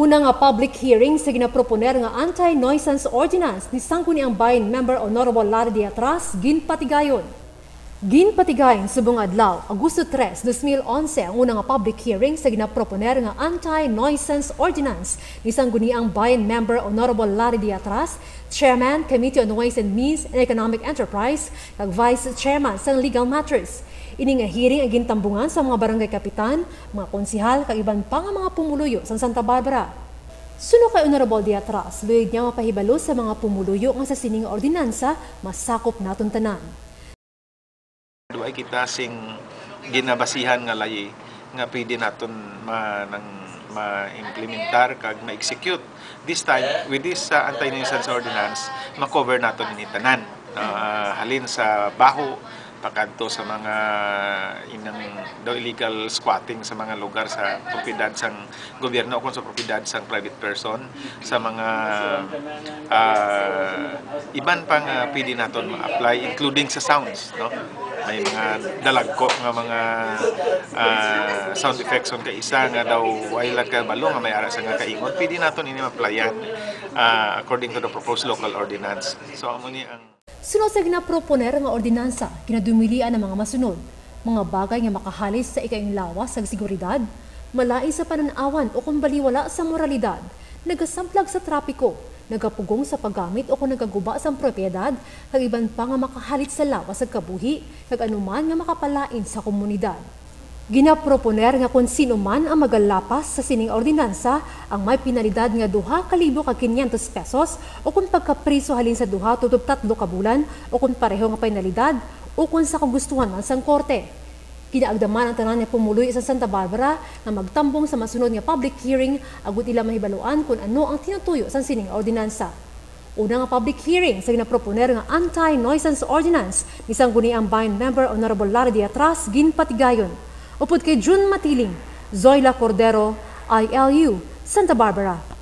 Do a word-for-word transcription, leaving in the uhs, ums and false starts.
Una nga public hearing sa ginaproponer nga anti-nuisance ordinance ni Sangguniang Bayan Member Honorable Larry Diatras ginpatigayon. Ginpatigayon subong adlaw, Agosto tres, dos mil onse, ang una nga public hearing sa ginaproponer nga anti-nuisance ordinance ni Sangguniang Bayan Member Honorable Larry Diatras, Chairman, Committee on Ways and Means and Economic Enterprise, kag Vice Chairman sang Legal Matters. Ini nga hearing ang gintambungan sa mga barangay kapitan, mga konsehal, kag iban pa nga mga pumuluyo sang Santa Barbara. Suno kay Honorable Diatras, luyag niya mapahibalo sa mga pumuluyo nga sa sini nga ordinansa masakop naton tanan. Duay kita sing ginabasihan nga layi nga pwede naton ma-, nang ma-implementar kag ma-execute. This time, with this, uh, anti-nuisance ordinance, ma-cover naton ini tanan. Uh, halin sa baho, pakadto sa mga inang daw illegal squatting sa mga lugar sa propiedad sang gobyerno o kung sa propiedad sang private person, sa mga, ah, iban pa nga pwede naton ma-apply, including sa sounds, no? May mga dalagko nga mga, ah, sound effects on kaisa nga daw way lang kabalo nga may ara sa nga kaingon. Pwede naton ini ma-applyan, ah, according to the proposed local ordinance. So, amo ni ang Sunod sa ginaproponer nga ordinansa, ginadumilian ang mga masunod, mga bagay nga makahalis sa ikaayo nga lawas kag seguridad, malain sa panan-awan o kon baliwala sa moralidad, nagasamplag sa trapiko, nagapugong sa paggamit o kon nagaguba sang propiedad, kag iban pa nga makahalis sa lawas kag kabuhi, kag anuman nga makapalain sa komunidad. Ginaproponer nga kon sino man ang magalapas sa sining ordinansa, ang may penalidad nga duha ka libo ka kinyentos pesos o kon pagkapriso halin sa duha tubtob tatlo ka bulan o kon pareho nga penalidad o kon sa kagustuhan man sang korte. Ginaagdaman ang tanan nga pumuluyo sa Santa Barbara nga magtambong sa masunod nga public hearing agud ila mahibaluan kon ano ang tinutuyo sang sining ordinansa. Una nga public hearing sa ginaproponer nga anti-nuisance ordinance ni Sangguniang Bayan Member Honorable Larry Diatras ginpatigayon. Upod kay June Matiling, Zoila Cordero, I L U, Santa Barbara.